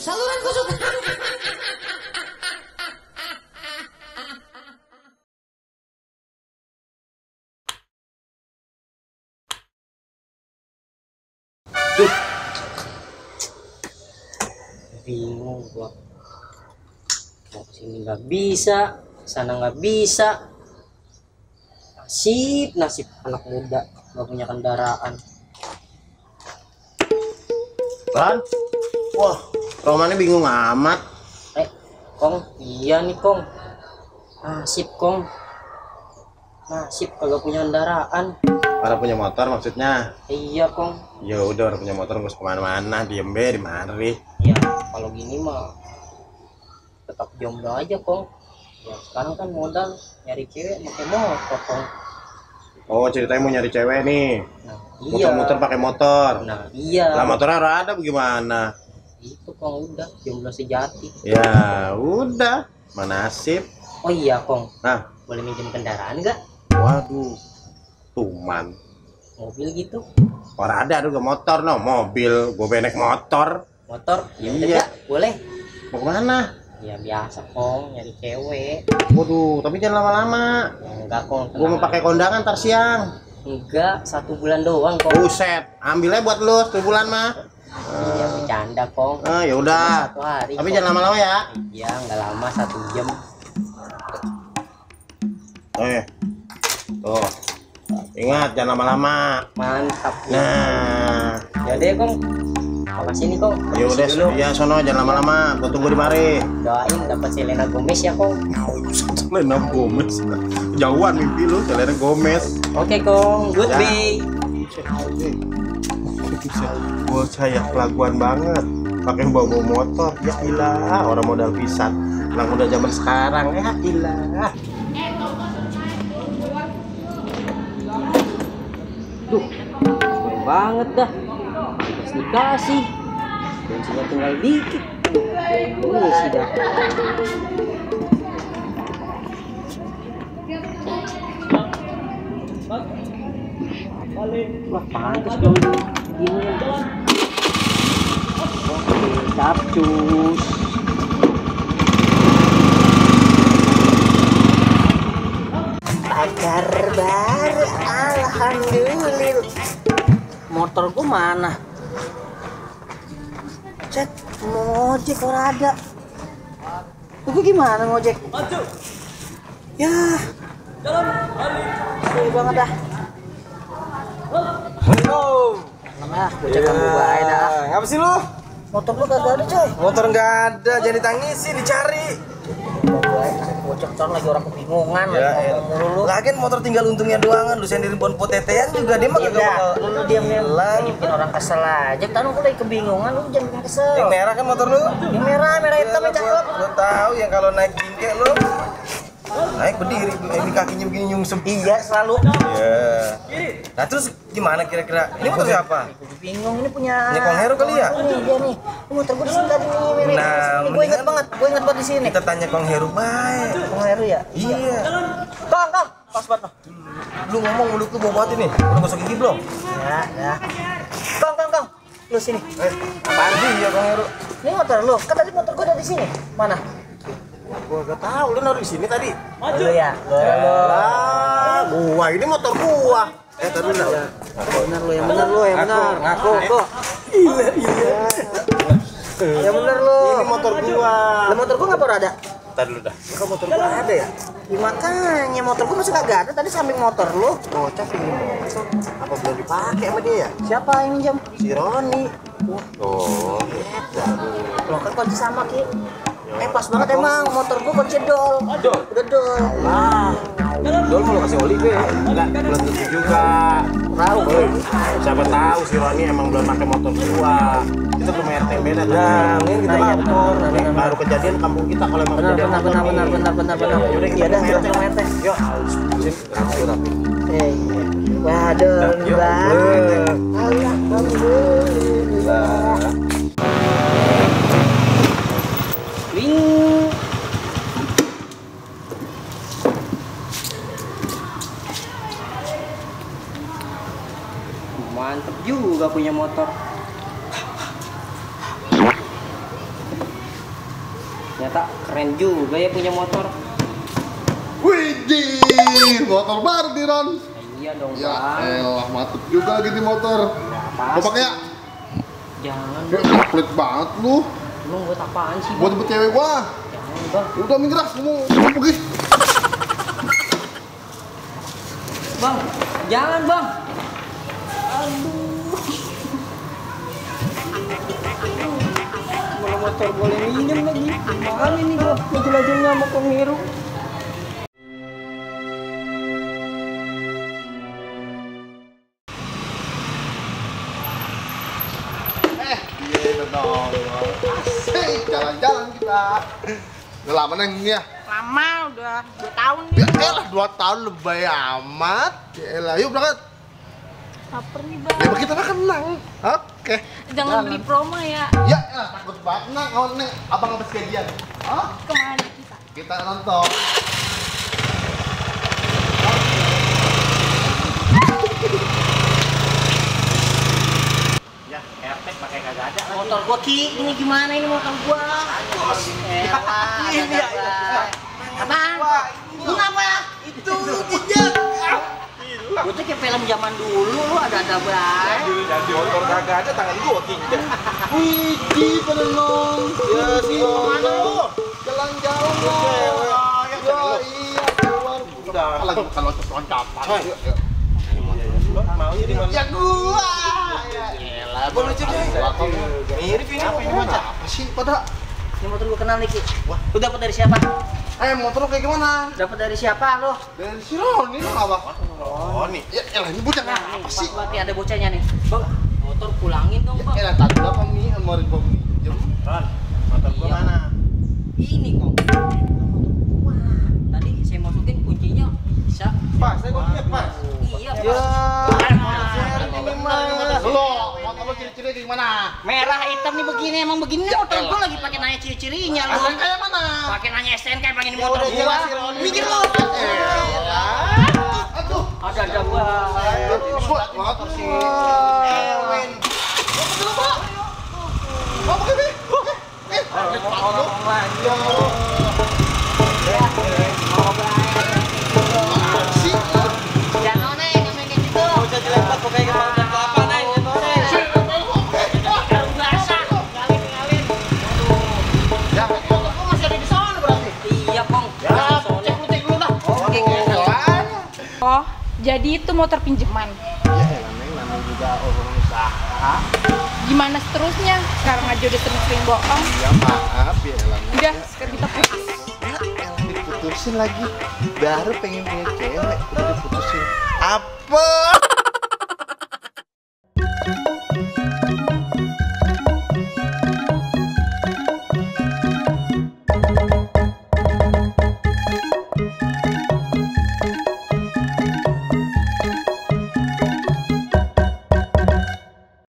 Saluran kusut. Bingung gua. Mau kesini nggak bisa, sana nggak bisa. Nasib anak muda nggak punya kendaraan. Kan? Wah, Romannya bingung amat. Kong, iya nih Kong. Nasib Kong. Nasib kalau punya kendaraan. Para punya motor maksudnya? Iya Kong. Ya udah, orang punya motor nggak usah kemana-mana, diem be di mari. Ya kalau gini mah tetap jomblo aja Kong. Ya sekarang kan modal nyari cewek pakai motor Kong. Oh, ceritanya mau nyari cewek nih. Nah, iya. Muter-muter pakai motor. Nah, iya. Lah motornya ada bagaimana? Itu Kong udah jomblo sejati. Ya udah, manasib. Oh iya Kong. Nah, Boleh minjem kendaraan nggak? waduh, tuman. Mobil gitu? Orang ada juga motor no, mobil, gue naik motor. Motor? Ya udah Iya. Kak, boleh. Mau kemana? Ya biasa Kong, nyari cewek. Waduh, tapi jangan lama-lama. Ya, enggak Kong. Gue mau pakai kondangan ntar siang. Enggak, 1 bulan doang Kong. Buset, ambilnya buat lu 1 bulan mah. Iya bercanda Kong. Ah, ya udah. 1 hari. Tapi Kong. jangan lama-lama ya. Iya, nggak lama 1 jam. Tuh. Ingat jangan lama-lama. Mantap. Nah, Ya deh Kong. Makasih nih Kong. ya udah, Permisi dulu. ya sono jangan lama-lama. Gua tunggu di mari. Doain dapat Selena Gomez ya Kong. Selena Gomez. Jauhan mimpi lu, Selena Gomez. Oke Kong, goodbye. Gua saya kelakuan banget. Pakai bawa motor. Ya ilah, orang modal pisan. Anak muda zaman sekarang ya ilah. Duh, keren banget dah. Harus dikasih. Bensinnya tinggal dikit. Ini sih dah. Wah, pantas dong gini. Oke, capcus. Pagar baru, alhamdulillah. Motor gua mana? Cet, mau ngojek orang ada. Gua gimana ngojek? Ya, sulit banget dah. Halo. Nah, bocah kamu baik dah. Ngapa sih lu? Motor gua kagak ada coy. Motor nggak ada, jangan ditangisi, dicari. Bocah kan lagi orang kebingungan, Ya, lagi ngomong mulu. Lagian motor tinggal untungnya doangan, lu sendiri bon potetean juga dia mah kagak bakal. Lu diam-diam hilang. bikin orang kesel aja. Tadi gua lagi kebingungan, lu jangan bikin kesel. Yang merah kan motor lu? Yang merah hitam yang cakep. Gua tahu yang kalau naik bingkai lu naik berdiri, ini kakinya begini nyungsep. Iya, selalu. Iya. Nah terus gimana kira-kira? Ini motor siapa? Gua bingung, ini punya Ini Kong Heru kali ya? Ini dia nih. Ini motor gua di sini tadi nih, Miri. Nah, Gua inget banget di sini. Kita tanya Kong Heru baik. Kong Heru ya? Iya. Kong, pas banget. Lu ngomong mulut lu bau banget ini. Udah gosok gigi belum? Ya. Kong. Lu sini. Apaan sih ya Kong Heru? Ini motor lu. Kan tadi motor gua ada di sini. Mana? Gua gak tahu, lu naruh di sini tadi. Lu ya. Lah, gua ini motor gua. Taruh dulu. Bener lu, yang bener. Ngaku. Iya. Yang bener lu. Ini motor gua. Lah motor gua ngapa ada? Tar dulu dah. Kok motor gua ada ya? Ya, makanya motor gua masih kagak ada tadi samping motor lu. Bocah ini motor. Apa belum dipakai sama dia ya? Siapa yang minjam? Si Roni. Oh, Lo kan kunci sama Ki. Pas banget emang motor gua kunci dol. Udah dol. Dol mau kasih oli be. Enggak, belum tentu juga. Tahu Boy, siapa tahu si Roni emang belum pakai motor gua. Itu rumah RT beda kan. Nah, ini kita Nah, iya, lapor. benar. Baru kejadian kampung kita kalau emang Benar. kejadian motor nih. Yaudah, iya dah, kita ke RT. Yuk, sini, rapi. Waduh, Yuk, banget. Alhamdulillah. Wing. Mantep juga punya motor. Ternyata keren juga ya punya motor. Widih, motor baru nih Ron. Iya dong Ya bang. elah, mantep juga lagi di motor. Mau pakai ya? Jangan. Pelit banget lu. Emang buat apaan sih Buat bang? jemput cewek gua. Jangan bang. Udah minggir ah, kamu pergi. Bang, jangan bang. Aduh. Kalau motor boleh minjem lagi. Mahal ini gua jelajahnya sama Kong Heru. Iya dong. Asik, jalan-jalan kita. Udah lama neng ya? Lama, udah 2 tahun nih. Ya elah 2 tahun lebay amat. Ya elah, yuk berangkat. Laper nih bang. Ya kita makan nang. Oke. Jangan beli promo ya. Ya elah, takut banget nang. Kawan nih, abang habis gajian. Hah? Kemana kita? Kita nonton. Ya, RT pakai kagak ada. Motor gua Ki, ini gimana ini motor gua? Ini ya. Apaan? Lu ngapa ya? Itu jejak. Gua tuh kayak film zaman dulu, lu ada baik. Jadi motor kagak ada tangan gua kinjek. Widih, pada nong. Ya sih, Mana lu? jalan-jalan lah. Ya iya, keluar. Udah. Lagi kalau loncapan. Coy. Maunya di mana? Ya gua. Ya elah. Gua lucu deh. Mirip ini apa ini bocah? Apa sih pada? Ini motor gua kenal nih Ki. Wah, lu dapat dari siapa? Motor lu kayak gimana? Dapat dari siapa lu? Dari si Roni lu apa? Oh, nih. Ya elah, ini bocah Nah, apa nih, sih? berarti ada bocahnya nih. Bang, motor pulangin dong, Bang. Elah, tadi apa nih? Kemarin gua minjem. Ron, motor gua Iya. mana? Ini kok. Wah, tadi saya masukin kuncinya bisa. Pas, saya gua lihat pas. Iya, Ya. Ini mah. Lo, motor lu ciri-ciri kayak gimana? Merah hitam nih begini, emang begini motor gua lagi pakai nanya ciri-cirinya lu. Asal kayak mana? Pakai nanya STNK pengen Ya motor udah, gua. jelas, Roni. Mikir lu. Aduh. Ada gua. Suat motor sih. Win. Dulu, Pak. Mau pakai nih? Orang lagi. Sih. Jangan nih, ngomong kayak gitu. Bocah jelek banget pakai kepala dan kelapa nih, gitu nih. Garung basah. Ngalin. Ya, motor gua masih ada di sana berarti. Iya, Kong. Ya, cek dulu dah. Oke, Oh, jadi itu motor pinjaman. Ya, namanya juga orang usaha. Gimana seterusnya? Sekarang aja udah sering-sering bohong. Ya maaf ya Elan. Udah, sekarang kita putus. Diputusin lagi. Baru pengen punya cewek udah diputusin. Apa?